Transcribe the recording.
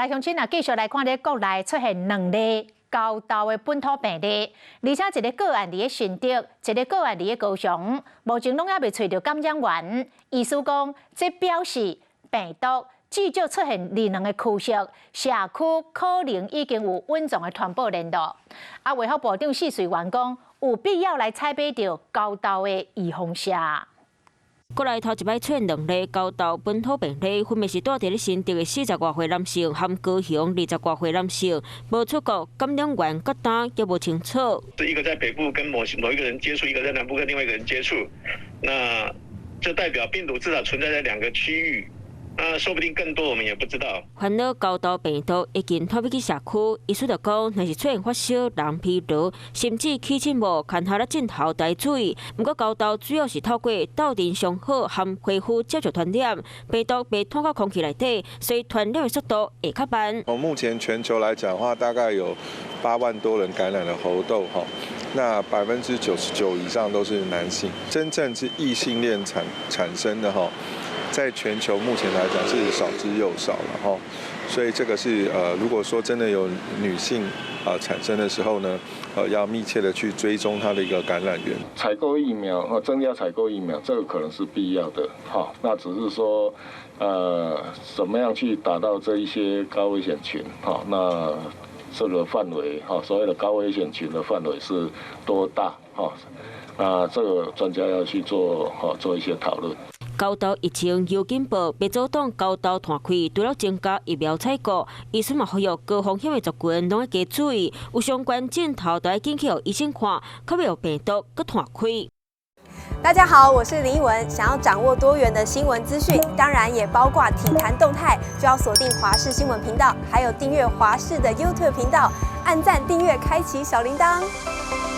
鄉親啊，繼續來看咧，國內出現兩例猴痘的本土病例，而且一個個案佇咧新竹，一個個案佇咧高雄，目前攏猶未揣著感染源。醫師講，這表示病毒至少出現佇兩個區域，社區可能已經有隱藏的傳播鏈路。啊，衛福部長薛瑞元講，有必要來採買著猴痘的預防射。國內頭一擺出現兩例猴痘本土病例，分別是蹛佇咧新竹的40外歲男性和高雄20外歲男性，無出國，感染源到今猶無清楚。是一個在北部跟某某一個人接觸，一個在南部跟另外一個人接觸，那就代表病毒至少存在在兩個區域。那說不定更多，我們也不知道。煩惱猴痘病毒已經傳入去社區，醫師就講，若是出現發燒、人疲勞，甚至起疹霧、乾焦咧症頭，著愛注意。毋過猴痘主要是透過鬥陣相好和皮膚接觸傳染，病毒袂透過空氣內底，所以傳染的速度會較慢。從目前全球來講的話，大概有8萬多人感染了猴痘，哈，那99%以上都是男性，真正是異性戀產生的，哈。在全球目前來講是少之又少了哈，所以這個是如果說真的有女性啊產生的時候呢，要密切的去追蹤她的一個感染源。採購疫苗和增加採購疫苗，這個可能是必要的哈。那只是說，怎麼樣去達到這一些高危險群哈？那這個範圍哈，所謂的高危險群的範圍是多大哈？那這個專家要去做哈，做一些討論。猴痘疫情猶緊迫，欲阻擋猴痘傳開，除了增加疫苗採購，醫師嘛呼籲高風險的族群攏愛加注意，有相關症頭著愛緊去予醫生看，較袂予病毒閣傳開。大家好，我是林奕文。想要掌握多元的新聞資訊，當然也包括體壇動態，就要鎖定華視新聞頻道，還有訂閱華視的 YouTube 頻道，按讚、訂閱、開啟小鈴鐺。